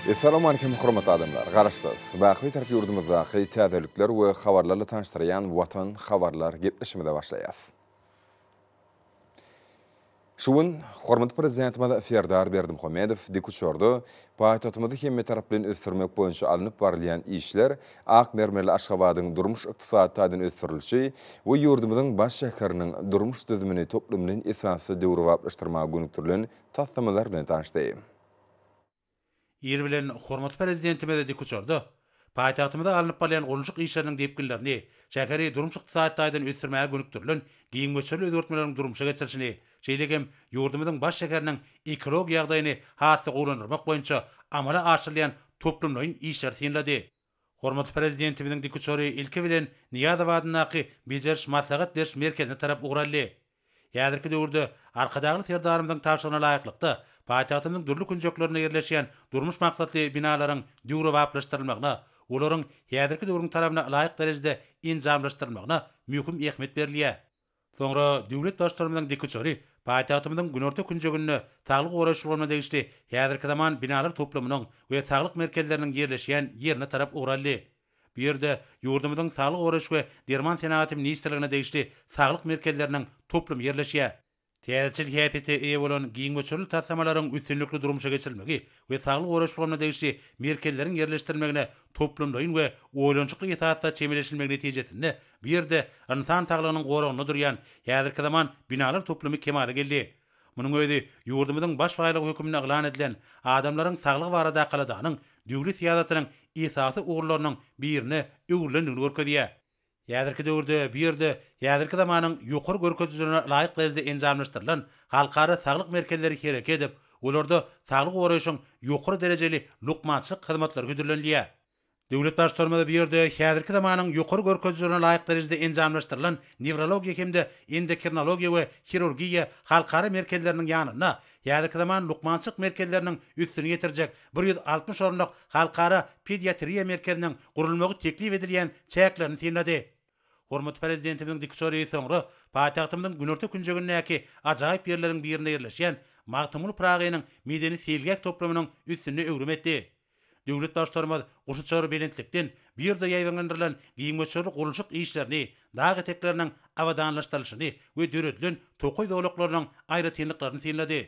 Essalawmalikim hormatly adamlar! Garaşsyz, baky Bitarap ýurdumyzdaky täzelikler we habarlarla tanyşdyrýan Watan habarlar gepleşigimize başlaýas. Şu gün hormatly Prezidentimiz Serdar Berdimuhamedow dikuçarda paýtagtymyzy hemmetaraplaýyn ösdürmek boýunça alnyp barylýan işler, ak mermerli Aşgabadyň durmuş-ykdysady taýdan ösdürilişi we ýurdumyzyň baş şäheriniň durmuş düzümini toplumlaýyn esasda döwrebaplaşdyrmaga gönükdirilen taslamalar bilen tanyşdy. Ir bilen hormatly Prezidentimiz dikuçarda paýtagtymyzda alnyp barylýan gurluşyk işleriniň depginlerini, şäheri durmuş-ykdysady taýdan ösdürmäge gönükdirilen giň möçberli özgertmeleriň durmuşa geçirilişini, şeýle hem ýurdumyzyň baş şäheriniň ekologiýa ýagdaýyny has-da gowulandyrmak boýunça amala aşyrylýan toplumlaýyn işleri synlady. Hormatly Prezidentimiziň dikuçary ilki bilen Nyýazow adyndaky bejeriş-maslahat beriş merkezine tarap ugur aldy. Häzirki döwürde Arkadagly Serdarymyzyň tabşyrygyna laýyklykda, paýtagtymyzyň dürli künjeklerinde ýerleşýän durmuş maksatly binalaryň döwrebaplaşdyrylmagyna, olaryň häzirki döwrüň talabyna laýyk derejede enjamlaşdyrylmagyna möhüm ähmiýet berilýär. Soňra döwlet Baştutanymyzyň dikuçary paýtagtymyzyň günorta künjeginde saglygy goraýyş ulgamyna degişli häzirki zaman binalar toplumynyň we saglyk merkezleriniň ýerleşýän ýerine tarap ugur aldy. Bu ýerde ýurdumyzyň Saglygy goraýyş we derman senagaty ministrligine degişli saglyk merkezleriniň toplumy ýerleşýär. Täzeçil häsiýete eýe bolan giň möçberli taslamalaryň üstünlikli durmuşa geçirilmegi we saglygy goraýyş ulgamyna degişli merkezleriň ýerleşdirilmegine toplumlaýyn we oýlanyşykly esasda çemeleşilmegi netijesinde bu ýerde ynsan saglygynyň goragynda durýan häzirki zaman binalar toplumy kemala geldi. Munuň özi ýurdumyzyň baş baýlygy hökmünde yglan edilen adamlaryň saglygy baradaky aladanyň döwlet syýasatynyň esasy ugurlarynyň birine öwrülendigini görkezýär. Häzirki döwürde bu ýerde häzirki zamanyň ýokary görkezijilerine laýyk derejede enjamlaşdyrylan halkara saglyk merkezleri hereket edip, olarda saglygy goraýşyň ýokary derejeli lukmançylyk hyzmatlary hödürlenilýär. Döwlet Baştutanymyz bu ýerde häzirki zamanyň ýokary görkezijilerine laýyk derejede enjamlaşdyrylan newrologiýa hem-de endokrinologiýa we hirurgiýa halkara merkezleriniň ýanynda häzirki zaman lukmançylyk merkezleriniň üstüni ýetirjek 160 orunlyk halkara pediatriýa merkeziniň gurulmagy teklip edilýän çäklerini synlady. Hormatly Prezidentimiziň dikuçary soňra paýtagtymyzyň günorta künjegindäki ajaýyp ýerleriň birinde ýerleşýän Magtymguly Pyragynyň medeni-seýilgäh toplumynyň üstünde öwrüm etdi. Döwlet Baştutanymyz guşuçar belentlikden bu ýerde ýaýbaňlandyrylan giň möçberli gurluşyk işlerini, dag etekleriniň abadanlaşdyrylyşyny we döredilen tokaý zolaklarynyň aýratynlyklaryny synlady.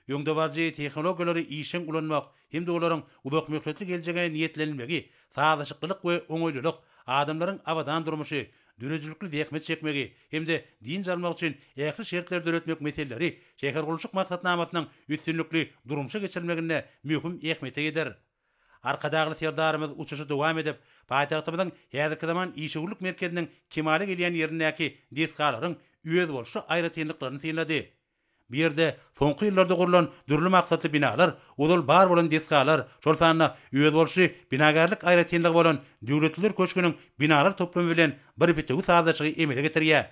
Öňdebaryjy tehnologiýalary işjeň ulanmak hem-de olaryň uzakmöhletli geljege niýetlenilmegi sazlaşyklylyk we oňaýlylyk, adamlaryň abadan durmuşy, döredijilikli zähmet çekmegi hem-de dynç almagy üçin ähli şertleri döretmek meseleleri şähergurluşyk maksatnamasynyň üstünlikli durmuşa geçirilmeginde möhüm ähmiýete eýedir. Arkadagly Serdarymyz uçuşy dowam edip, paýtagtymyzyň häzirki zaman işewürlik merkeziniň kemala gelýän ýerindäki desgalaryň özboluşly aýratynlyklaryny synlady. Bu ýerde soňky ýyllarda gurlan dürli maksatly binalar, ozal bar bolan desgalar, şol sanda özboluşly binagärlik aýratynlygy bolan Döwletliler köşgüniň binalar toplumy bilen bir bitewi sazlaşygy emele getirýär.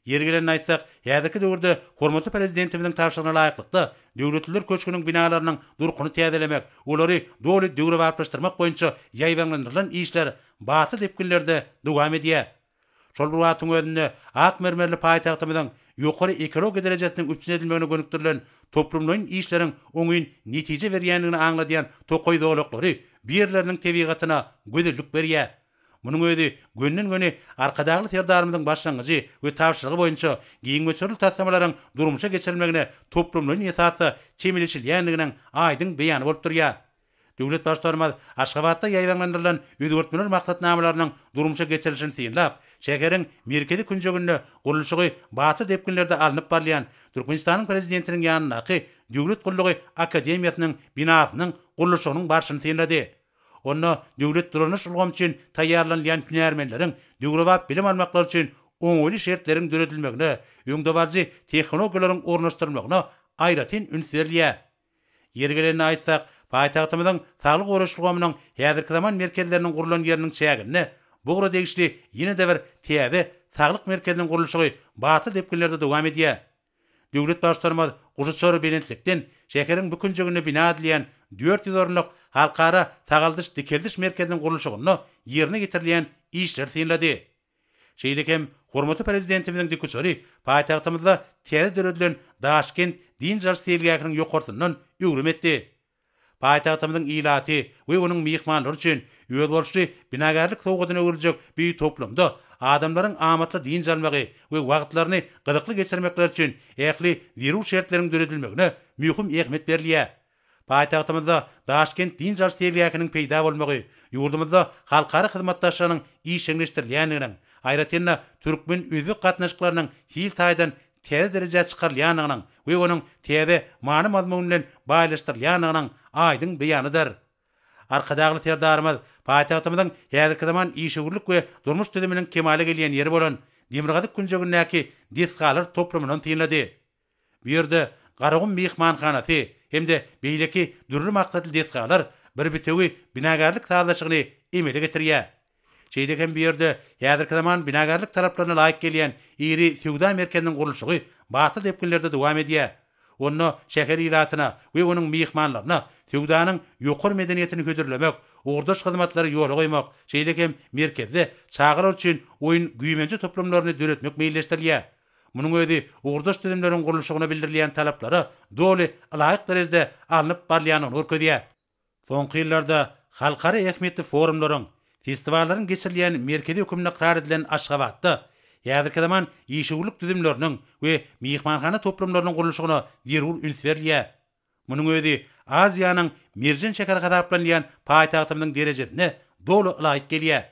Ýeri gelende aýtsak, häzirki döwürde hormatly Prezidentimiziň tabşyrygyna laýyklykda, Döwletliler köşgüniň binalarynyň durkuny täzelemek, olary doly döwrebaplaşdyrmak boýunça ýaýbaňlandyrylan işler batly depginlerde dowam edýär. Şol bir wagtyň özünde, ak mermerli paýtagtymyzyň ýokary ekologiýa derejesiniň üpjün edilmegine gönükdirilen toplumlaýyn işleriň oňyn netije berýändigini aňladýan tokaý zolaklary bu ýerleriniň tebigatyna gözellik berýär. Munuň özi gönden-göni Arkadagly Serdarymyzyň başlangyjy we tabşyrygy boýunça giň möçberli taslamalaryň durmuşa geçirilmegine toplumlaýyn esasda çemeleşilýändiginiň aýdyň beýany bolup durýar. Döwlet Baştutanymyz Aşgabatda ýaýbaňlandyrylan özgertmeler maksatnamalarynyň durmuşa geçirilişini synlap, şäheriň merkezi künjeginde gurluşygy batly depginlerde alnyp barylýan Türkmenistanyň Prezidentiniň ýanyndaky Döwlet gullugy akademiýasynyň binasynyň gurluşygynyň barşyny synlady. Onda döwlet dolanyş ulgamy üçin taýýarlanylýan hünärmenleriň döwrebap bilim almaklary üçin oňaýly şertleriň döredilmegine, öňdebaryjy tehnologiýalaryň ornaşdyrylmagyna aýratyn üns berilýär. Ýeri gelende aýtsak, paýtagtymyzyň saglygy goraýyş ulgamynyň häzirki zaman merkezleriniň gurlan ýeriniň çäginde bu ugra degişli ýene-de bir täze saglyk merkeziniň gurluşygy batly depginlerde dowam edýär. Döwlet Baştutanymyz guşuçar belentlikden şäheriň bu künjeginde bina edilýän 400 orunlyk Halkara sagaldyş-dikeldiş merkeziniň gurluşygynda ýerine ýetirilýän işleri synlady. Şeýle hem hormatly Prezidentimiziň dikuçary paýtagtymyzda täze döredilen Daşkent dynç alyş seýilgähiniň ýokarsyndan öwrüm etdi. Paýtagtymyzyň ilaty we onuň myhmanlary üçin özboluşly binagärlik sowgadyna öwrüljek bu toplumda adamlaryň amatly dynç almagy we wagtlaryny gyzykly geçirmekleri üçin ähli zerur şertleriň döredilmegine möhüm ähmiýet berilýär. Paýtagtymyzda Daşkent dynç alyş seýilgähiniň peýda bolmagy ýurdumyzda halkara hyzmatdaşlygynyň işjeňleşdirilýändiginiň, aýratyn-da, türkmen-özbek gatnaşyklarynyň hil taýdan täze derejä çykarylýandygynyň we onuň täze many-mazmun bilen baýlaşdyrylýandygynyň aýdyň beýanydyr. Arkadagly Serdarymyz paýtagtymyzyň häzirki zaman işewürlik we durmuş düzüminiň kemala gelýän ýeri bolan demirgazyk künjegindäki desgalar toplumyndan synlady. Bu ýerde Garagum myhmanhanasy hem-de beýleki dürli maksatly desgalar bir bitewi binagärlik sazlaşygyny emele getirýär. Şeýle hem bu ýerde häzirki zaman binagärlik talaplaryna laýyk gelýän iri söwda merkeziniň gurluşygy batly depginlerde dowam edýär. Onda şäher ilatyna we onuň myhmanlaryna söwdanyň ýokary medeniýetini hödürlemek, ugurdaş hyzmatlary ýola goýmak, şeýle hem merkezde çagalar üçin oýun-güýmenje toplumlaryny döretmek meýilleşdirilýär. Munuň özi ugurdaş düzümleriň gurluşygyna bildirilýän talaplara doly ylaýyk derejede alnyp barylýandygyny görkezýär. Soňky ýyllarda halkara ähmiýetli forumlaryň, festiwallaryň geçirilýän merkezi hökmünde ykrar edilen Aşgabatda häzirki zaman işewürlik düzümleriniň we myhmanhana toplumlarynyň gurluşygyna zerur üns berilýär. Munuň özi Aziýanyň merjen şäheri hasaplanylýan paýtagtymyzyň derejesine doly ylaýyk gelýär.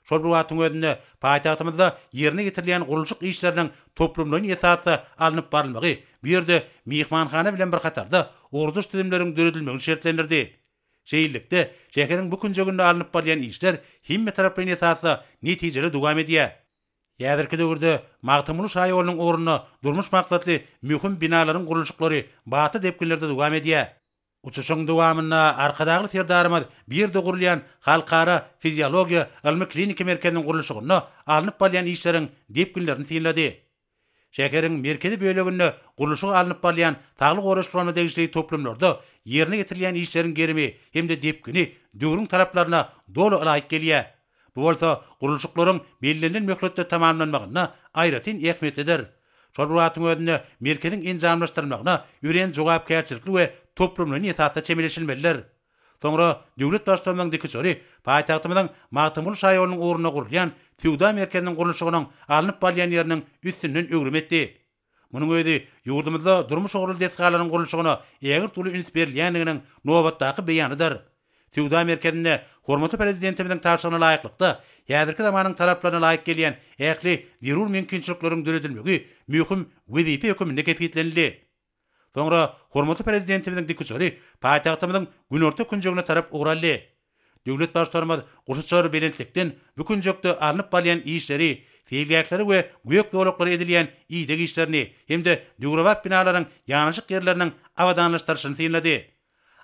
Şol bir wagtyň özünde, paýtagtymyzda ýerine ýetirilýän gurluşyk işleriniň toplumlaýyn esasda alnyp barylmagy bu ýerde myhmanhana bilen bir hatarda ugurdaş düzümleriň döredilmegini şertlendirdi. Şeýlelikde, şäheriň bu künjeginde alnyp barylýan işler hemmetaraplaýyn esasda netijeli dowam edýär. Häzirki döwürde Magtymguly şaýolunyň ugrunda durmuş maksatly möhüm binalaryň gurluşyklary batly depginlerde dowam edýär. Uçuşyň dowamynda Arkadagly Serdarymyz bu ýerde gurulýan Halkara fiziologiýa ylmy-kliniki merkeziniň gurluşygynda alnyp barylýan işleriň depginlerini synlady. Şäheriň merkezi böleginde gurluşygy alnyp barylýan saglygy goraýyş ulgamyna degişli toplumlarda ýerine ýetirilýän işleriň gerimi hem-de depgini döwrüň talaplaryna doly ylaýyk gelýär. Bu bolsa gurluşyklaryň bellenilen möhletde tamamlanmagynda aýratyn ähmiýetlidir. Şol bir wagtyň özünde merkeziň enjamlaşdyrylmagyna örän jogapkärçilikli we toplumlaýyn esasda çemeleşilmelidir. Soňra döwlet Baştutanymyzyň dikuçary paýtagtymyzyň Magtymguly şaýolunyň ugrunda gurulýan söwda merkeziniň gurluşygynyň alnyp barylýan ýeriniň üstünden öwrüm etdi. Munuň özi ýurdumyzda durmuş ugurly desgalaryň gurluşygyna ägirt uly üns berilýändiginiň nobatdaky beýanydyr. Söwda merkezinde hormatly Prezidentimiziň tabşyrygyna laýyklykda, häzirki zamanyň talaplaryna laýyk gelýän ähli zerur mümkinçilikleriň döredilmegi möhüm wezipe hökmünde kesgitlenildi. Soňra hormatly Prezidentimiziň dikuçary paýtagtymyzyň günorta künjegine tarap ugur aldy. Döwlet Baştutanymyz guşuçar belentlikden bu künjekde alnyp barylýan işleri, seýilgählere we gök zolaklara edilýän ideg işlerini hem-de döwrebap binalaryň ýanaşyk ýerleriniň abadanlaşdyrylyşyny synlady.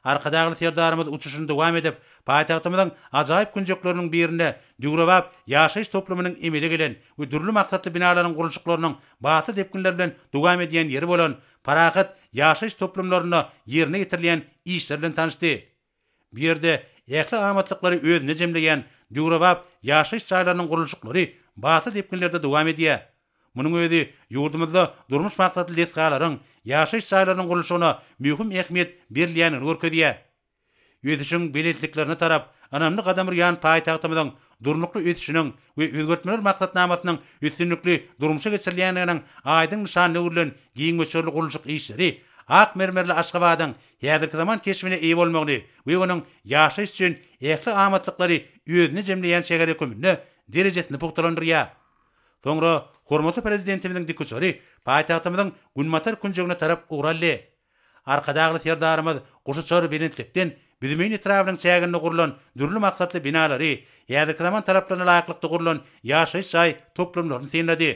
Arkadagly Serdarymyz uçuşyny dowam edip, paýtagtymyzyň ajaýyp künjekleriniň birinde döwrebap ýaşaýyş toplumynyň emele gelen we dürli maksatly binalaryň gurluşyklarynyň batly depginler bilen dowam edýän ýeri bolan Parahat ýaşaýyş toplumlarynda ýerine ýetirilýän işler bilen tanyşdy. Bu ýerde ähli amatlyklary özünde jemleýän döwrebap ýaşaýyş jaýlarynyň gurluşyklary batly depginlerde dowam edýär. Munuň özi ýurdumyzda durmuş maksatly desgalaryň, ýaşaýyş jaýlarynyň gurluşygyna möhüm ähmiýet berilýändigini görkezýär. Ösüşiň belentliklerine tarap ynamly gadam urýan paýtagtymyzyň durnukly ösüşiniň we özgertmeler maksatnamasynyň üstünlikli durmuşa geçirilýändiginiň aýdyň nyşanyna öwrülen giň möçberli gurluşyk işleri ak mermerli Aşgabadyň häzirki zaman keşbine eýe bolmagyny we onuň ýaşaýyş üçin ähli amatlyklary özünde jemleýän şäher hökmünde derejesini pugtalandyrýar. Soňra hormatly Prezidentimiziň dikuçary paýtagtymyzyň günbatar künjegine tarap ugur aldy. Arkadagly Serdarymyz guşuçar belentlikden Büzmeýin etrabynyň çäginde gurlan dürli maksatly binalary, häzirki zaman talaplaryna laýyklykda gurlan ýaşaýyş jaý toplumlaryny synlady.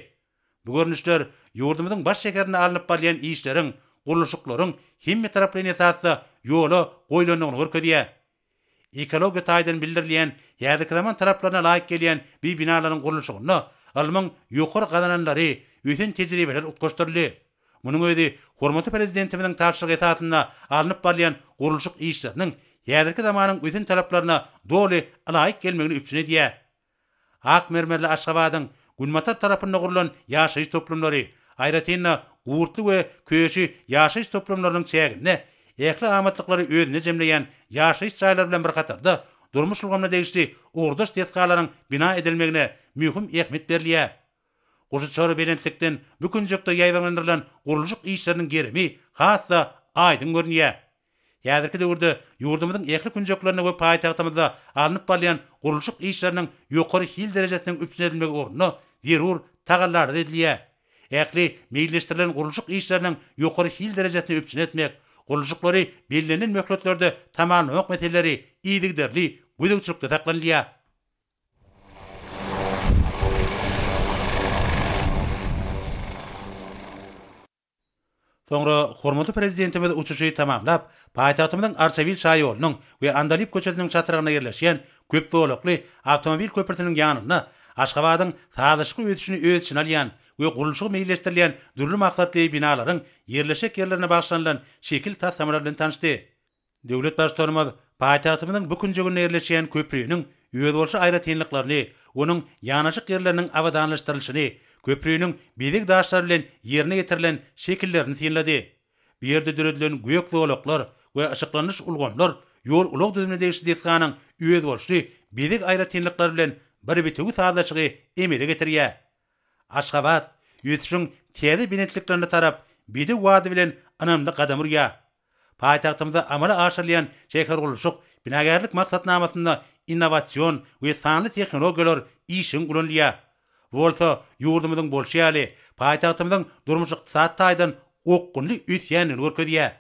Bu görnüşler ýurdumyzyň baş şäherinde alnyp barylýan işleriň, gurluşyklaryň hemmetaraplaýyn esasda ýola goýlandygyny görkezýär. Ekologiýa taýdan bildirilýän häzirki zaman talaplaryna laýyk gelýän bi binalaryň gurluşygynda ylmyň ýokary gazananlary, ösen tejribeler utgaşdyryldy. Munuň özi hormatly Prezidentimiziň tabşyrygy esasynda alnyp barylýan gurluşyk işleriniň häzirki zamanyň ösen talaplaryna doly ylaýyk gelmegini üpjün edýär. Ak mermerli Aşgabadyň günbatar tarapynda gurlan ýaşaýyş toplumlary, aýratyn-da, Gurtly we Köşi ýaşaýyş toplumlarynyň çäginde ähli amatlyklary özünde jemleýän ýaşaýyş jaýlary bilen bir hatarda, durmuş ulgamyna degişli ugurdaş desgalaryň bina edilmegine möhüm ähmiýet berilýär. Guşuçar belentlikden bu künjekde ýaýbaňlandyrylan gurluşyk işleriniň gerimi has-da aýdyň görünýär. Häzirki döwürde ýurdumyzyň ähli künjeklerinde we paýtagtymyzda alnyp barylýan gurluşyk işleriniň ýokary hil derejesiniň üpjün edilmegi ugrunda zerur tagallalar edilýär. Ähli meýilleşdirilen gurluşyk işleriniň ýokary hil derejesini üpjün etmek, gurluşyklary bellenilen möhletlerde tamamlamak meseleleri yzygiderli gözegçilikde saklanylýar. Soňra hormatly Prezidentimiz uçuşy tamamlap, paýtagtymyzyň Arçabil şaýolunyň we Andalyp köçesiniň çatrygynda ýerleşýän köp zolakly awtomobil köprüsiniň ýanynda Aşgabadyň sazlaşykly ösüşini öz içine alýan we gurluşygy meýilleşdirilýän dürli maksatly binalaryň ýerleşjek ýerlerine bagyşlanylan şekil taslamalary bilen tanyşdy. Döwlet Baştutanymyz paýtagtymyzyň bu künjeginde ýerleşýän köprüniň özboluşly aýratynlyklaryny, onuň ýanaşyk ýerleriniň abadanlaşdyrylyşyny, köprüniň bezeg daşlary bilen ýerine ýetirilen şekillerini synlady. Bu ýerde döredilen gök zolaklar we yşyklandyryş ulgamlar ýol-ulag düzümine degişli desganyň özboluşly bezeg aýratynlyklary bilen bir bitewi sazlaşygy emele getirýär. Aşgabat ösüşiň täze belentliklerine tarap bedew ady bilen ynamly gadam urýar. Paýtagtymyzda amala aşyrylýan şähergurluşyk, binagärlik maksatnamasynda innowasion we sanly tehnologiýalar işjeň ulanylýar. Bu bolsa ýurdumyzyň bolşy ýaly, paýtagtymyzyň durmuş-ykdysady taýdan okgunly ösýändigini görkezýär.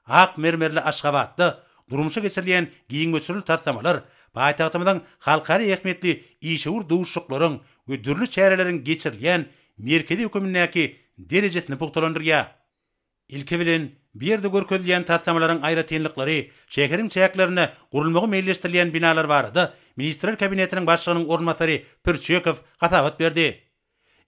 Ak mermerli Aşgabatda durmuşa geçirilýän giň möçberli taslamalar paýtagtymyzyň halkara ähmiýetli işewür duşuşyklaryň we dürli çäreleriň geçirilýän merkezi hökümindäki derejesini pugtalandyrýar. Ilki bilen, bu ýerde görkezilýän taslamalaryň aýratynlyklary, şäheriň çäklerinde gurulmagy meýilleşdirilýän binalar barada Ministrler Kabinetiniň Başlygynyň orunbasary Pürçekow hasabat berdi.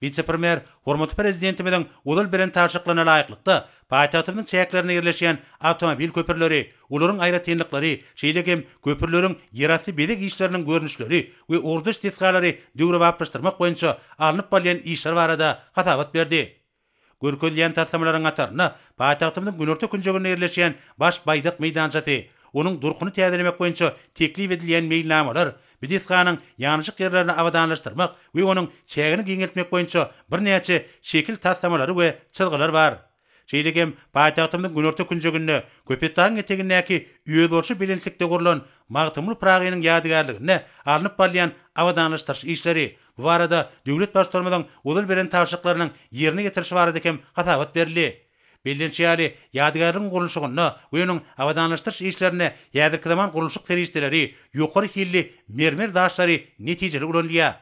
Wise-premýer hormatly Prezidentimiziň ozal beren tabşyryklaryna laýyklykda, paýtagtymyzyň çäklerinde ýerleşýän awtomobil köprüleri, olaryň aýratynlyklary, şeýle hem köprüleriň ýerasty bezeg işleriniň görnüşleri we ugurdaş desgalary döwrebaplaşdyrmak boýunça alnyp barylýan işler barada hasabat berdi. Görkezilýän taslamalaryň hatarynda paýtagtymyzyň günorta künjeginde ýerleşýän Baş baýdak meýdançasy, onuň durkuny täzelemek boýunça teklip edilýän meýilnamalar, bu desganyň ýanaşyk ýerlerini abadanlaşdyrmak we onuň çägini giňeltmek boýunça birnäçe şekil taslamalary we çyzgylar bar. Şeýle hem paýtagtymyzyň günorta künjeginde, Köpetdagyň etegindäki özboluşly belentlikde gurlan Magtymguly Pyragynyň ýadygärliginde alnyp barylýan abadanlaşdyryş işleri, Bu barada döwlet Baştutanymyzyň ozal beren tabşyryklarynyň ýerine ýetirilişi barada hem hasabat berildi. Bellenişi ýaly, ýadygärligiň gurluşygynda we onuň abadanlaşdyryş işlerinde häzirki zaman gurluşyk serişdeleri, ýokary hilli mermer daşlary netijeli ulanylýar.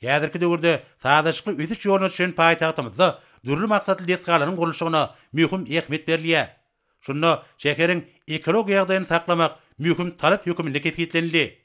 Häzirki döwürde sazlaşykly ösüş ýoluna düşen paýtagtymyzda dürli maksatly desgalaryň gurluşygyna möhüm ähmiýet berilýär. Şunda şäheriň ekologiýa ýagdaýyny saklamak möhüm talap höküminde kesgitlenildi.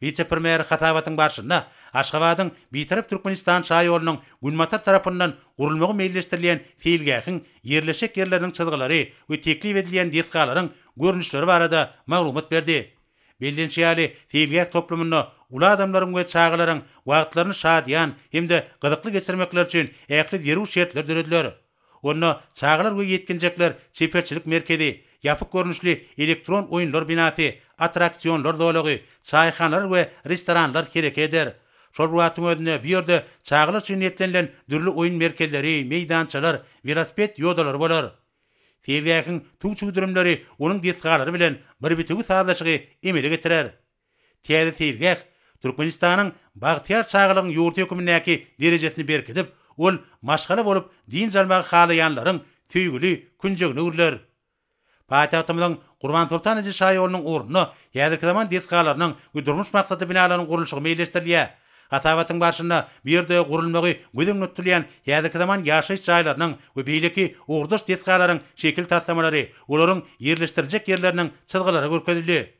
Wise-premýer hasabatyň barşynda Aşgabadyň Bitarap Türkmenistan şaýolunyň günbatar tarapyndan gurulmagy meýilleşdirilýän seýilgähiň ýerleşjek ýerleriniň çyzgylary we teklip edilýän desgalaryň görnüşleri barada maglumat berdi. Bellenişi ýaly, seýilgäh toplumynda uly adamlaryň we çagalaryň wagtlaryny şadyýan hem-de gyzykly geçirmekleri üçin ähli zerur şertler dörediler. Onda çagalar we ýetginjekler çeperçilik merkezi, ýapyk görnüşli elektron oýunlar binasy, attraksionlar zolagy, çaýhanalar we restoranlar hereket eder. Şol bir wagtyň özünde bu ýerde çagalar üçin niýetlenilen dürli oýun merkezleri, meýdançalar, welosiped ýodalary bolar. Seýilgähiň suw çüwdürimleri onuň desgalary bilen bir bitewi sazlaşygy emele getirer. Täze seýilgäh Türkmenistanyň bagtyýar çagalygyň ýurdy hökmündäki derejesini berkidip, ol maşgala bolup dynç almagy halaýanlaryň söýgüli künjegine öwrüler. Paýtagtymyzyň Gurbansoltan eje şaýolunyň ugrunda häzirki zaman desgalarynyň we durmuş maksatly binalaryň gurluşygy meýilleşdirilýär. Hasabatyň barşynda bu ýerde gurulmagy göz öňünde tutulýan häzirki zaman ýaşaýyş jaýlarynyň we beýleki ugurdaş desgalaryň şekil taslamalary, olaryň ýerleşdiriljek ýerleriniň çyzgylary görkezildi.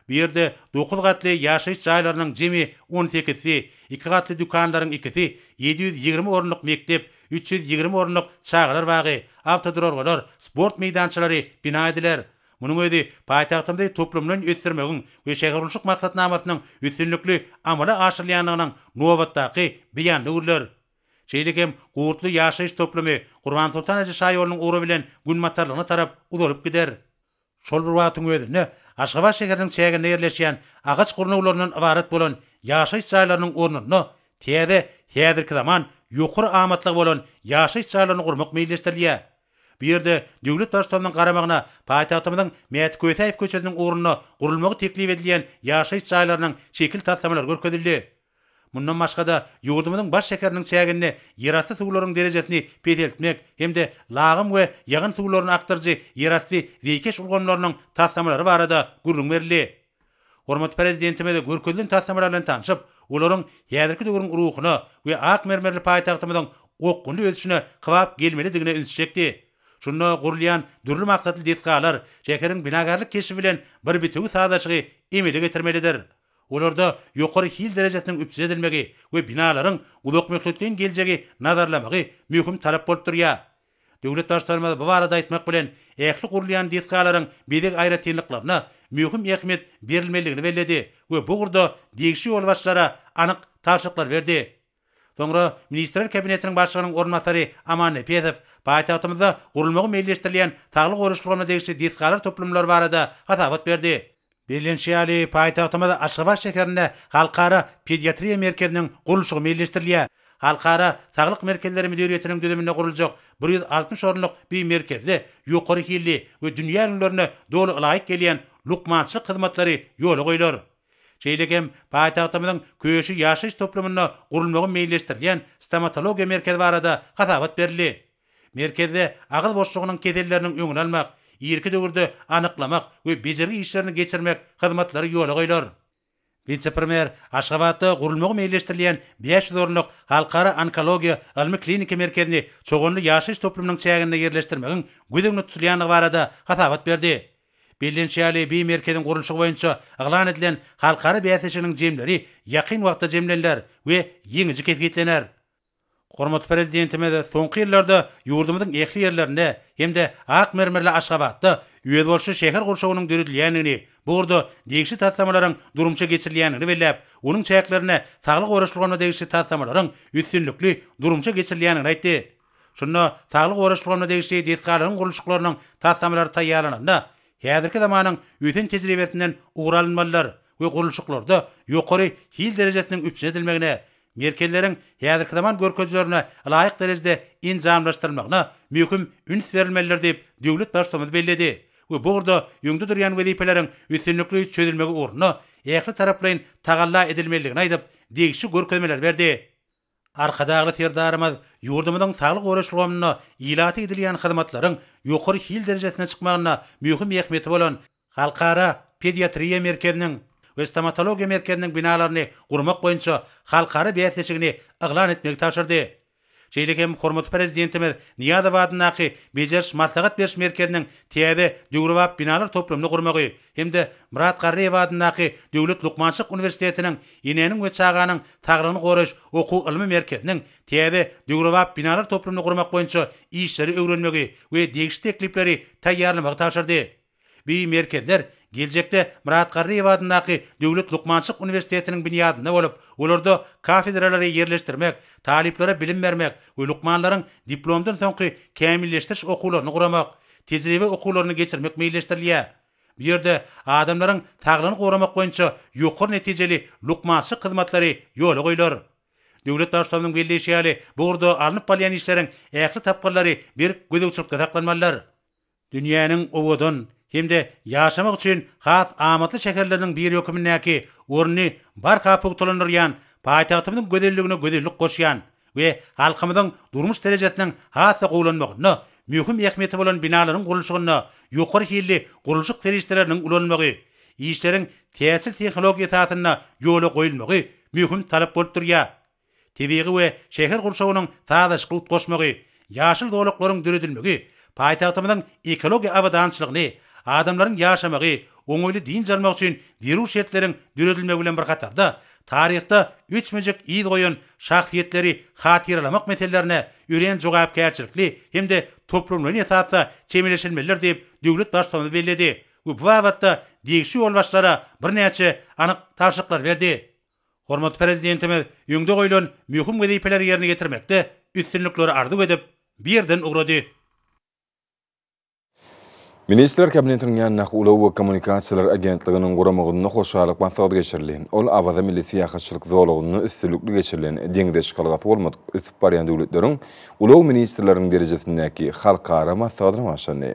Bu ýerde dokuz gatly ýaşaýyş jaýlarynyň jemi on sekizisi, iki gatly dükanlaryň ikisi, 720 orunlyk mekdep, 320 orunlyk çagalar bagy, awtoduralgalar, sport meýdançalary bina ediler. Munuň özi paýtagtymyzy toplumlaýyn ösdürmegiň we şähergurluşyk maksatnamasynyň üstünlikli amala aşyrylýandygynyň nobatdaky beýanyna öwrüler. Şeýle hem Gurtly ýaşaýyş toplumy Gurbansoltan eje şaýolunyň ugry bilen günbatarlygyna tarap uzalyp gider. Şol bir wagtyň özünde, Aşgabat şäheriniň çäginde ýerleşýän agaç gurnawlaryndan ybarat bolan ýaşaýyş jaýlarynyň ornunda täze, häzirki zaman, ýokary amatlygy bolan ýaşaýyş jaýlaryny gurmak meýilleşdirilýär. Bu ýerde döwlet Baştutanynyň garamagyna paýtagtymyzyň Mäti Kösäýew köçesiniň ugrunda gurulmagy teklip edilýän ýaşaýyş jaýlarynyň şekil taslamalary görkezildi. Mundan başga-da, ýurdumyzyň baş şäheriniň çäginde ýerasty suwlaryň derejesini peseltmek hem-de lagym we ýagyn suwlaryny akdyryjy ýerasty zeýkeş ulgamlarynyň taslamalary barada gürrüň berildi. Hormatly Prezidentimiz görkezilen taslamalar bilen tanşyp, olaryň häzirki döwrüň ruhuna we ak mermerli paýtagtymyzyň okgunly ösüşine kybap gelmelidigine ünsi çekdi. Şunda gurulýan dürli maksatly desgalar şäheriň binagärlik keşbi bilen bir bitewi sazlaşygy emele getirmelidir. Olarda ýokary hil derejesiniň üpjün edilmegi we binalaryň uzakmöhletleýin geljegi nazarlamagy möhüm talap bolup durýar. Döwlet Baştutanymyz bu barada aýtmak bilen, ähli gurulýan desgalaryň bezeg aýratynlyklaryna möhüm ähmiýet berilmelidigini belledi we bu ugurda degişli ýolbaşçylara anyk tabşyryklary berdi. Soňra Ministrler Kabinetiniň Başlygynyň orunbasary Aman Nepesow paýtagtymyzda gurulmagy meýilleşdirilýän saglygy goraýyş ulgamyna degişli desgalar toplumlary barada hasabat berdi. Bellenişi ýaly, paýtagtymyz Aşgabat şäherinde Halkara pediatriýa merkeziniň gurluşygy meýilleşdirilýär. Halkara saglyk merkezleri müdiriýetiniň düzüminde guruljak 160 orunlyk bu merkezde ýokary hilli we dünýä ülňülerine doly ylaýyk gelýän lukmançylyk hyzmatlary ýola goýlar. Şeýle hem paýtagtymyzyň Köşi ýaşaýyş toplumynda gurulmagy meýilleşdirilýän stomatologiýa merkezi barada hasabat berildi. Merkezde agyz boşlugynyň keselleriniň öňüni almak, irki döwürde anyklamak we bejergi işlerini geçirmek hyzmatlary ýola goýlar. Wise-premýer Aşgabatda gurulmagy meýilleşdirilýän 500 orunlyk Halkara onkologiýa ylmy-kliniki merkezini Çoganly ýaşaýyş toplumynyň çäginde ýerleşdirmegiň göz öňünde tutulýandygy barada hasabat berdi. Bellenişi ýaly, bi merkeziň gurluşygy boýunça yglan edilen halkara bäsleşiginiň jemleri ýakyn wagtda jemleniler we ýeňiji kesgitlener. Hormatly Prezidentimiz soňky ýyllarda ýurdumyzyň ähli ýerlerinde hem-de ak mermerli Aşgabatda özboluşly şäher gurşawynyň döredilýändigini, bu ugurda degişli taslamalaryň durmuşa geçirilýändigini belläp, onuň çäklerinde saglygy goraýyş ulgamyna degişli taslamalaryň üstünlikli durmuşa geçirilýändigini aýtdy. Şunda saglygy goraýyş ulgamyna degişli desgalaryň gurluşyklarynyň taslamalary taýýarlananda, häzirki zamanyň ösen tejribesinden ugur alynmalydyr we gurluşyklarda ýokary hil derejesiniň üpjün edilmegine, merkezleriň häzirki zaman görkezijilerine ylaýyk derejede enjamlaşdyrylmagyna möhüm üns berilmelidir diýip, döwlet Baştutanymyz belledi we bu ugurda öňde durýan wezipeleriň üstünlikli çözülmegi ugrunda ähli taraplaýyn tagalla edilmelidigini aýdyp, degişli görkezmeleri berdi. Arkadagly Serdarymyz ýurdumyzyň saglygy goraýyş ulgamynda ilata edilýän hyzmatlaryň ýokary hil derejesine çykmagynda möhüm ähmiýeti bolan Halkara pediatriýa merkeziniň we stomatologiýa merkeziniň binalaryny gurmak boýunça halkara bäsleşigini yglan etmegi tabşyrdy. Şeýle hem hormatly Prezidentimiz Nyýazow adyndaky bejeriş-maslahat beriş merkeziniň täze döwrebap binalar toplumyny gurmagy hem-de Myrat Garryýew adyndaky Döwlet lukmançylyk uniwersitetiniň Enäniň we çaganyň saglygyny goraýyş okuw-ylmy merkeziniň täze döwrebap binalar toplumyny gurmak boýunça işleri öwrenmegi we degişli teklipleri taýýarlamagy tabşyrdy. Bu merkezler geljekde Myrat Garryýew adyndaky Döwlet lukmançylyk uniwersitetiniň binýadynda bolup, olarda kafedralary ýerleşdirmek, talyplara bilim bermek we lukmanlaryň diplomdan soňky kämilleşdiriş okuwlaryny guramak, tejribe okuwlaryny geçirmek meýilleşdirilýär. Bu ýerde adamlaryň saglygyny goramak boýunça ýokary netijeli lukmançylyk hyzmatlary ýola goýlar. Döwlet Baştutanynyň belleýşi ýaly, bu ugurda alnyp barylýan işleriň ähli tapgyrlary berk gözegçilikde saklanmalydyr. Dünýäniň owadan hem-de ýaşamak üçin has amatly şäherleriniň biri hökümindäki ornuny barha pugtalandyrýan paýtagtymyzyň gözelligine gözellik goşýan we halkymyzyň durmuş derejesiniň has-da gowulanmagynda möhüm ähmiýeti bolan binalaryň gurluşygynda ýokary hilli gurluşyk serişdeleriniň ulanylmagy, işleriň täjir tehnologiýa esasynda ýola goýulmagy möhüm talap bolup durýar. Tebigy we şäher gurşawynyň sazlaşykly utgaşmagy, ýaşyl zolaklaryň döredilmegi paýtagtymyzyň ekologiýa abadançylygyny, adamlaryň ýaşamagy, oňaýly dynç almagy üçin zerur şertleriň döredilmegi bilen bir hatarda, taryhda öçmejek yz goýan şahsyýetleri hatyralamak meselelerine örän jogapkärçilikli hem-de toplumlaýyn esasda çemeleşilmelidir diýip, döwlet Baştutanymyz belledi we bu babatda degişli ýolbaşçylara birnäçe anyk tabşyryklary berdi. Hormatly Prezidentimiz öňde goýlan möhüm wezipeleri ýerine ýetirmekde üstünlikleri arzuw edip, bu ýerden ugrady. Ministrler Kabinetiniň ýanyndaky Ulag we kommunikasiýalar agentliginiň guramagynda hoşallyk maslahaty geçirildi. Ol Awaza milli syýahatçylyk zolagynda üstünlikli geçirilen deňze çykalgasy bolmadyk ösüp barýan döwletleriň ulag ministrleriniň derejesindäki halkara maslahatyna başlandy.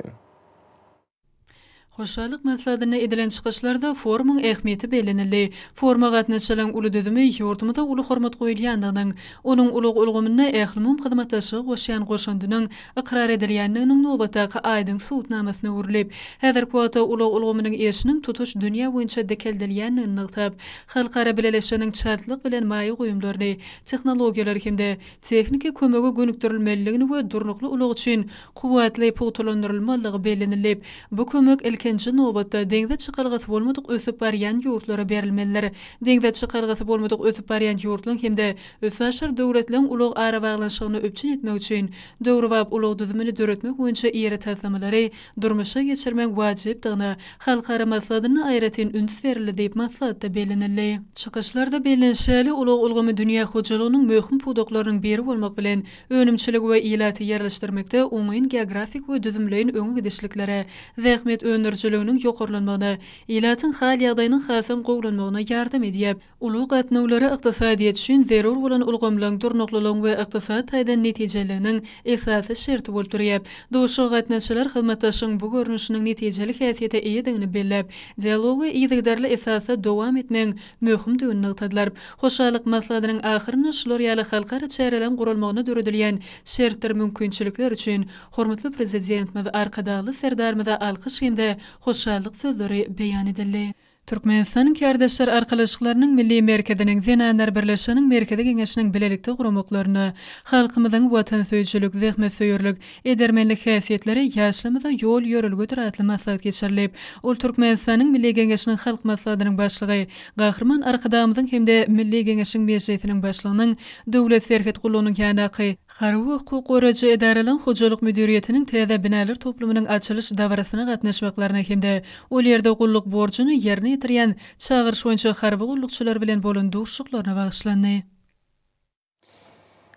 Hoşallyk maslahatynda edilen çykyşlarda forumyň ähmiýeti bellenildi. Foruma gatnaşyjylaryň uly düzümi ýurdumyza uly hormat goýulýandygynyň, onuň ulag ulgamynda ählumumy hyzmatdaşlyga goşýan goşandynyň ykrar edilýändiginiň nobatdaky aýdyň subutnamasyna öwrülip, häzirki wagtda ulag ulgamynyň işiniň tutuş dünýä boýunça dikeldilýändigini nygtap, halkara bileleşiginiň çaltlyk bilen maýa goýumlaryny, tehnologiýalary hem-de tehniki kömege gönükdirilmelidigini we durnukly ulag üçin kuwwatly pugtalandyrylmalydygy bellenilip, bu kömek ilkinji nobatda deňze çykalgasy bolmadyk ösüp barýan ýurtlara berilmelidir. Deňze çykalgasy bolmadyk ösüp barýan ýurtlaryň hem-de üstaşyr döwletleriň ulag arabaglanyşygyny üpjün etmek üçin döwrebap ulag düzümini döretmek boýunça iri taslamalary durmuşa geçirmegiň wajypdygyna halkara maslahatynda aýratyn üns berildi diýip, maslahatda bellenildi. Çykyşlarda bellenişi ýaly, ulag ulgamy dünýä hojalygynyň möhüm pudaklarynyň biri bolmak bilen, önümçiligi we ilaty ýerleşdirmekde oňyn geografik we düzümleýin öňe gidişliklere, zähmet öndürijiliginiň ýokarlanmagyna, ilatyň hal-ýagdaýynyň hasam gowulanmagyna ýardam edýär. Ulag gatnawlary ykdysadyýet üçin zerur bolan ulgamlaryň durnuklylygyň we ykdysady taýdan netijeliliginiň esasy şerti bolup durýar. Duşuşyga gatnaşyjylar hyzmatdaşlygyň bu görnüşiniň netijeli häsiýete eýedigini belläp, dialogy yzygiderli esasda dowam etmegiň möhümdigini nygtadylar. Hoşallyk maslahatynyň ahyrynda şular ýaly halkara çäreleriň guralmagyna döredilýän şertdir mümkinçilikler üçin hormatly Prezidentimiz Arkadagly Serdarymyza alkyş hem-de hoşallyk sözleri beýan edildi. Türkmenistanyň Kärdeşler arkalaşyklarynyň Milli merkeziniň, Zenanlar birleşiginiň Merkezi Geňeşiniň bilelikde guramaklarynda halkymyzyň watansöýüjilik, zähmetsöýerlik, edermenlik häsiýetleri ýaşlarymyza ýol-ýörelgedir atly maslahat geçirilip, ol Türkmenistanyň Milli Geňeşiniň Halk Maslahatynyň Başlygy Gahryman Arkadagymyzyň hem-de Milli Geňeşiň Mejlisiniň Başlygynyň Döwlet serhet gullugynyň ýanyndaky Harby we hukuk goraýjy edaralaryň hojalyk müdiriýetiniň täze binalar toplumynyň açylyş dabarasyna gatnaşmaklaryna hem-de ol ýerde gulluk borjuny ýerine ýetirýän çagyryş boýunça harby gullukçylar bilen bolan duşuşyklaryna bagyşlandy.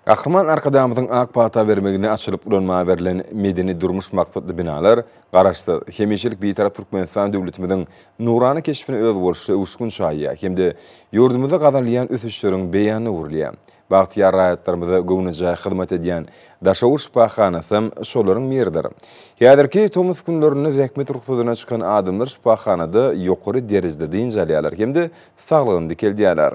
Gahryman Arkadagymyzyň ak pata bermeginde açylyp ulanmaga berlen medeni-durmuş maksatly binalar Garaşsyz, hemişelik Bitarap Türkmenistan döwletimiziň nurana keşbine özboluşly öwüşgin çaýýar hem-de ýurdumyzda gazanylýan ösüşleriň beýanyna öwrülýär. Bagtyýar raýatlarymyza göwnejaý hyzmat edýän Daşoguz şypahanasam şolaryň biridir. Häzirki tomus günlerinde zähmet rugsadyna çykan adamlar şypahanada ýokary derejede dynç alýarlar hem-de saglygyny dikeldýärler.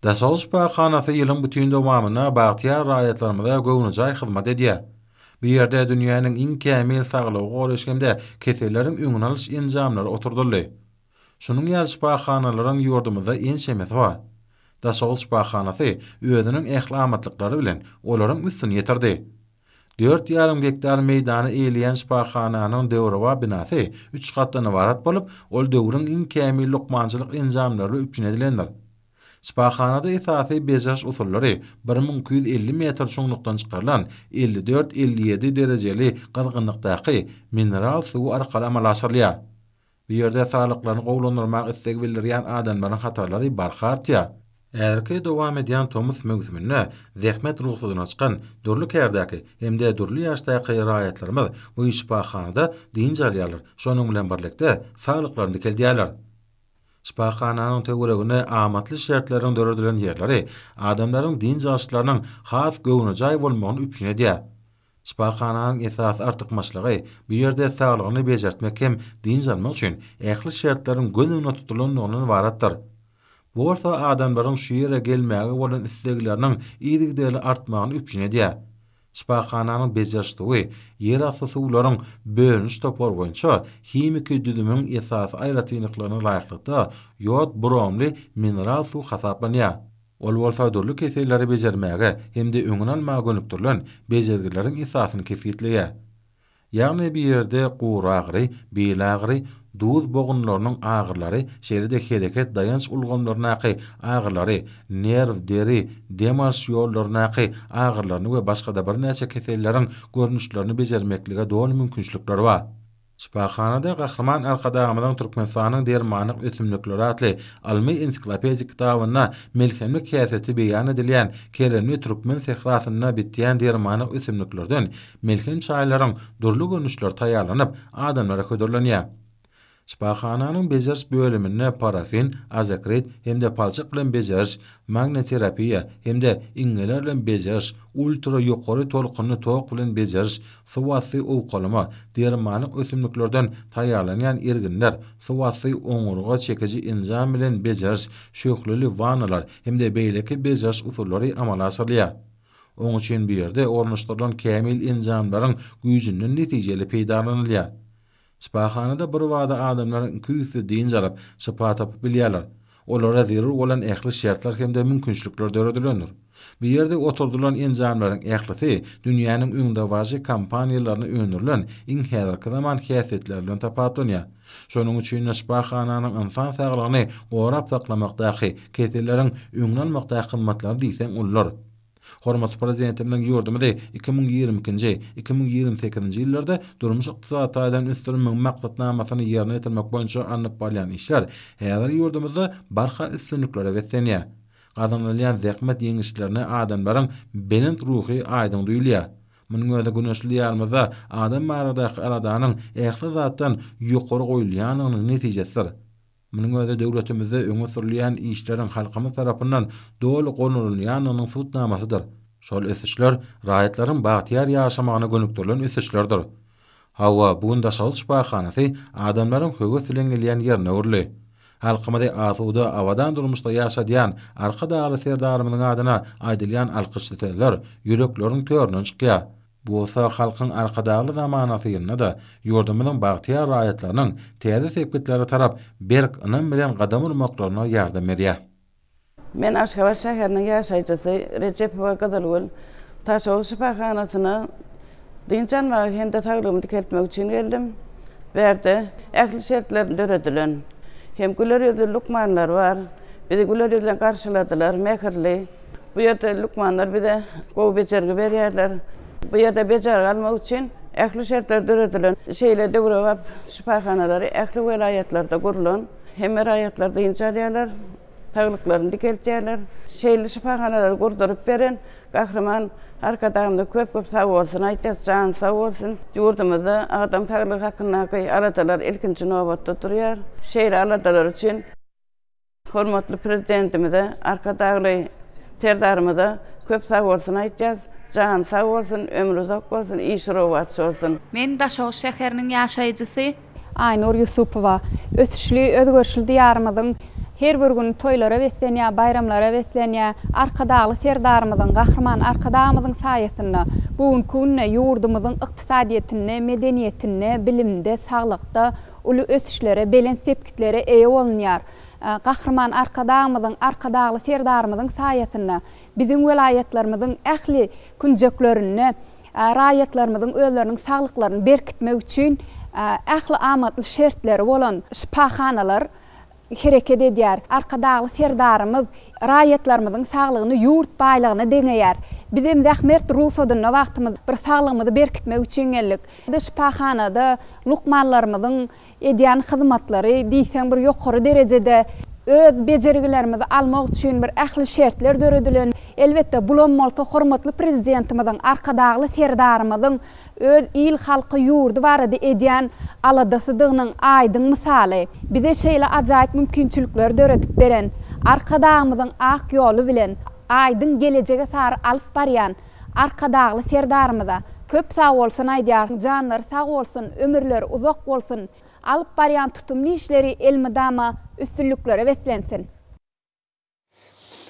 Daşoguz şypahanasy ýylyň bütin dowamynda bagtyýar raýatlarymyza göwnejaý hyzmat edýär. Bu ýerde dünýäniň iň kämil saglygy goraýyş hem-de keselleriň öňüni alyş enjamlary oturdyldy. Şunuň ýaly şypahanalaryň ýurdumyzda ençemesi bar. Daşoguz şypahanasy özüniň ähli amatlyklary bilen olaryň üstüni ýetirdi. Dört ýarym gektar meýdany eýeleýän şypahananyň döwrebap binasy üç gatdan ybarat bolup, ol döwrüň iň kämil lukmançylyk enjamlary bilen üpjün edilendir. Şypahanada esasy bejeriş usullary 1250 metr çuňlukdan çykarylan 54-57 derejeli gyzgynlykdaky mineral suwy arkaly amala aşyrylýar. Bu ýerde saglyklaryny gowulandyrmaga isleg bildirýän adamlaryň hatarlary barha artýar. Häzirki dowam edýän tomus möwsüminde zähmet rugsadyna çykan dürli kärdäki hem-de dürli ýaşdaky raýatlarymyz bu şypahanada dynç alýarlar, şonuň bilen birlikde, saglyklaryny dikeldýärler. Şypahananyň töwereginde amatly şertleriň döredilen ýerleri adamlaryň dynç alyşlarynyň has göwnejaý bolmagyny üpjün edýär. Şypahananyň esasy artykmaçlygy, bu ýerde saglygyny bejertmek hem dynç almak üçin ähli şertleriň göz öňünde tutulandygyndan ybaratdyr. Bu bolsa adamlaryň şu ýere gelmäge bolan islegleriniň yzygiderli artmagyny üpjün edýär. Şypahananyň bejeriş suwy ýerasty suwlaryň bölüniş topary boýunça himiki düzümiň esasy aýratynlyklaryna laýyklykda ýod-bromly mineral suw hasaplanýar. Ol bolsa dürli keselleri bejermäge hem-de öňüni almaga gönükdirilen bejergileriň esasyny kesgitleýär. Ýagny bu ýerde gury agyry, bil agyry, duz bogunlarynyň agyrylary, şeýle-de hereket daýanç ulgamlaryndaky agyrylary, nerw, deri, dem alyş ýollaryndaky agyrylaryny we başga-da birnäçe keselleriň görnüşlerini bejermeklige doly mümkinçilikler bar. Şypahanada Gahryman Arkadagymyzyň Türkmenistanyň dermanlyk ösümlikleri atly ylmy-ensiklopedik kitabynda melhemlik häsiýeti beýan edilýän keremli türkmen sährasynda bitýän dermanlyk ösümliklerden melhem çaýlaryň dürli görnüşleri taýýarlanyp, adamlara hödürlenýär. Şypahananyň bejeriş bölüminde parafin, azokrit hem-de palçyk bilen bejeriş, magnetoterapiýa hem-de iňňeler bilen bejeriş, ultra ýokary tolkunly tok bilen bejeriş, suwasty owkalama, dermanlyk ösümliklerden taýýarlanýan erginler, suwasty oňurga çekiji enjam bilen bejeriş, şöhleli wannalar hem-de beýleki bejeriş usullary amala aşyrylýar. Oň üçin bu ýerde ornaşdyrylan kämil enjamlaryň güýjünden netijeli peýdalanylýar. Şypahanada birbada adamlar ikiýüzli dynç alyp, şypa tapyp bilýärler. Olara zerur bolan ähli şertler hem-de mümkinçilikler döredilendir. Bu ýerde oturdylan enjamlaryň ählisi dünýäniň öňdebaryjy kompaniýalarynda öndürilen iň häzirki zaman häsiýetleri bilen tapawutlanýar. Şonuň üçin-de şypahananyň ynsan saglygyny gorap saklamakdaky, keselleriň öňüni almakdaky hyzmatlary diýseň uludyr. Hormatly Prezidentimiziň ýurdumyzy 2022-nji, 2028-nji ýyllarda durmuş-ykdysady taýdan ösdürmegiň maksatnamasyny ýerine ýetirmek boýunça alnyp barylýan işler häzir ýurdumyzda barha üstünliklere beslenýär. Gazanylýan zähmet ýeňişlerine adamlaryň belent ruhy aýdyň duýulýar. Munuň özi güneşli Diýarymyzda adam baradaky aladanyň ähli zatdan ýokary goýulýandygynyň netijesidir. Munuň özi döwletimizde öňe sürülýän işleriň halkymyz tarapyndan doly goldanylýandygynyň subutnamasydyr. Şol ösüşler raýatlaryň bagtyýar ýaşamagyna gönükdirilen ösüşlerdir. Hawa, bu gün Daşoguz şypahanasy adamlaryň höwes bilen gelýän ýerine öwrüldi. Halkymyzy asuda, abadan durmuşda ýaşadýan Arkadagly Serdarymyzyň adyna aýdylýan alkyşly sözler ýürekleriň töründen çykýar. Bu bolsa Halkyň Arkadagly zamanasy ýylynda-da ýurdumyzyň bagtyýar raýatlarynyň täze sepgitlere tarap berk ynam bilen gadam urmaklaryna ýardam berýär. Men Aşgabat şäheriniň ýaşaýjysy Rejepowa Gyzylgül. Daşoguz şypahanasyna dynç almaga hem-de saglygymy dikeltmek üçin geldim. Bärde ähli şertler döredilen. Hem güler ýüzli lukmanlar bar. Bizi güler ýüz bilen garşyladylar, mähirli. Bu ýerde lukmanlar bize gowy bejergi berýärler. Bu ýerde bejergi almak üçin ähli şertler döredilen. Şeýle döwrebap şypahanalary ähli welaýatlarda gurlan. Hemme raýatlar dynç alýarlar, saglyklaryny dikeltýärler. Şeýle şypahanalary gurduryp beren Gahryman Arkadagymyza köp-köp sagbolsun aýtýas, jany sag bolsun. Ýurdumyzda adam saglygy hakyndaky aladalar ilkinji nobatda durýar. Şeýle aladalar üçin Hormatly Prezidentimize, Arkadagly Serdarymyza köp sagbolsun aýtýas. Jany sag bolsun, ömri uzak bolsun, işi rowaç bolsun. Men Daşoguz şäheriniň ýaşaýjysy. Aýnur Ýusupowa, Ösüşli, özgerişli Diýarymyzyň her bir güni toýlara beslenýär, baýramlara beslenýär. Arkadagly Serdarymyzyň, Gahryman Arkadagymyzyň saýasynda bu günki günde ýurdumyzyň ykdysadyýetinde, medeniýetinde, bilimde, saglykda uly ösüşlere, belent sepgitlere eýe bolunýar. Gahryman Arkadagymyzyň, Arkadagly Serdarymyzyň saýasynda biziň welaýatlarymyzyň ähli künjeklerinde raýatlarymyzyň özleriniň saglyklaryny berkitmek üçin ähli amatly şertleri bolan şypahanalar hereket edýär. Arkadagly Serdarymyz raýatlarymyzyň saglygyny ýurt baýlygyna deňeýär. Bizem zähmert rugsadynda wagtymyz bir saglygymyzy berkitmek üçin geldik. Şypahanada lukmanlarymyzyň edýän hyzmatlary diýseň bir ýokary derejede. Öz bejergilerimizi almak üçin bir ähli şertler döredilen. Elbetde, bulam bolsa hormatly Prezidentimiziň, Arkadagly Serdarymyzyň öz il-halky, ýurdy barada edýän aladasydygynyň aýdyň mysaly. Bize şeýle ajaýyp mümkinçilikleri döredip beren Arkadagymyzyň ak ýoly bilen aýdyň gelejege sary alyp barýan Arkadagly Serdarymyza köp sagbolsun aýdýaryn. Janlary sag bolsun, ömürleri uzak bolsun, alyp barýan tutumly işleri elmydama üstünliklere beslensin!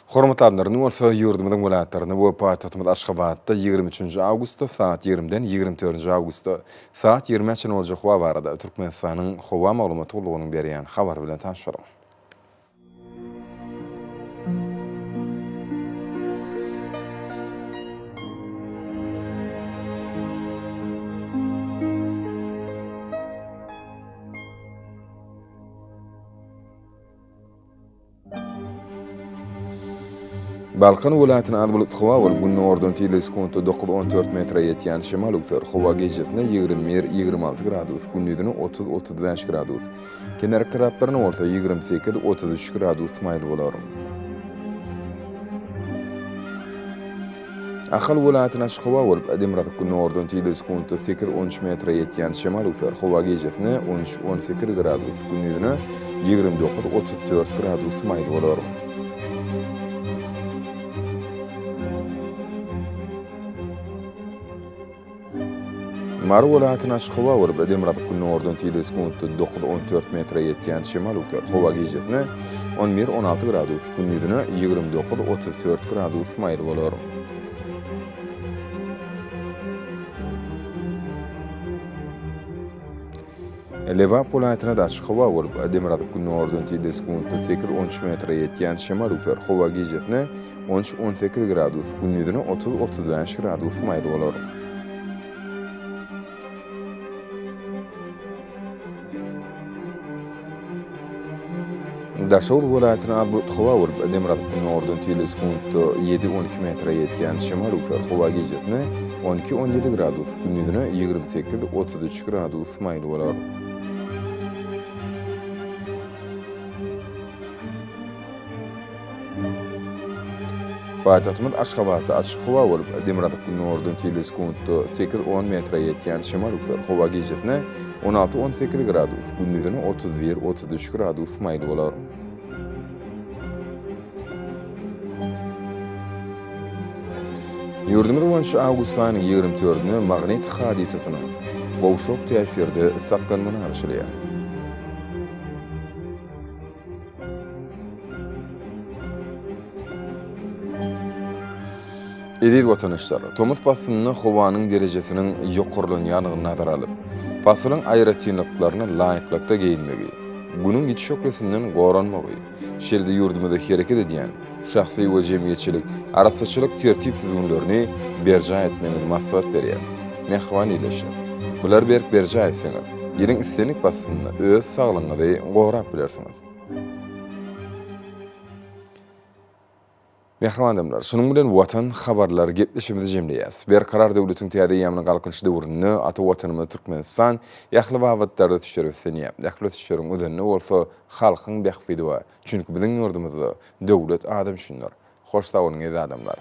Hormatly adamlar, indi bolsa ýurdumyzyň welaýatlarynda we paýtagtymyz Aşgabatda 23 awgustda sagat 20-den 24 awgustda sagat 20-ä çenli boljak howa barada Türkmenistanyň Howa maglumat gullugynyň berýän habary bilen tanyşalyň. Balkan welaýatynda az bulutly howa bolup, günordan tizligi sekuntda dokuz-on dört metre ýetýän şemal öwser. Howa gijesine 21, 26 gradus, gündizine 30, 35 gradus, kenar etraplarynda bolsa 28, 33 gradus maýyl bolar. Ahal welaýatynda açyk howa bolup, demirgazyk-günordan tizligi sekuntda sekiz-on üç metre ýetýän şemal öwser. Howa gijesine on üç, 18 gradus, gündizine 29, 34 gradus maýyl bolar. Mary welaýatynda açyk howa bolup, demirgazyk-günordan tizligi sekuntda dokuz-on dört metre ýetýän şemal öwser. Howa gijesine on bir-on alty gradus, gündizine 29-34 gradus maýyl bolar. Lebap welaýatynda-da açyk howa bolup, demirgazyk-günordan tizligi sekuntda sekiz-on üç metre ýetýän şemal öwser. Howa gijesine on üç-on sekiz gradus, gündizine 30-35 gradus maýyl bolar. Daşoguz welaýatynda az bulutly howa bolup, demirgazyk-günordan tizligi sekuntda ýedi-on iki metre ýetýän şemal öwser. Howa gijesine on iki-on ýedi gradus, gündizine 28-33 gradus maýyl bolar. Paýtagtymyz Aşgabatda açyk howa bolup, demirgazyk-günordan tizligi sekuntda sekiz-on metre ýetýän şemal öwser. Howa gijesine on alty-on sekiz gradus, gündizine 31-33 gradus maýyl bolar. Ýurdumyz boýunça awgust aýynyň ýigrimi dördüne magnit hadysasynyň gowşak täsirde saklanmagyna garaşylýar. Eziz watandaşlar, tomus paslynda howanyň derejesiniň ýokarlanýandygyny nazara alyp, pasylyň aýratynlyklaryna laýyklykda geýinmegi, Günüň ýiti şöhlesinden goranmagy, şeýle-de ýurdumyzda hereket edýän şahsy we jemgyýetçilik arassaçylyk tertip-düzgünlerini berjaý etmegiňizi maslahat berýäris. Mähriban ildeşler! Bulary berk berjaý etseňiz, ýylyň islendik paslynda öz saglygyňyzy gorap bilersiňiz. Mähriban adamlar, şunuň bilen Watan habarlary gepleşigimizi jemleýäs. Berkarar döwletiň täze eýýamynyň Galkynyşy döwründe ata Watanymyz Türkmenistan ähli babatlarda ösüşlere beslenýär. Ähli ösüşleriň özeninde bolsa halkyň bähbidi bar. Çünki biziň ýurdumyzda döwlet adam üçindir. Hoş sag boluň eziz adamlar!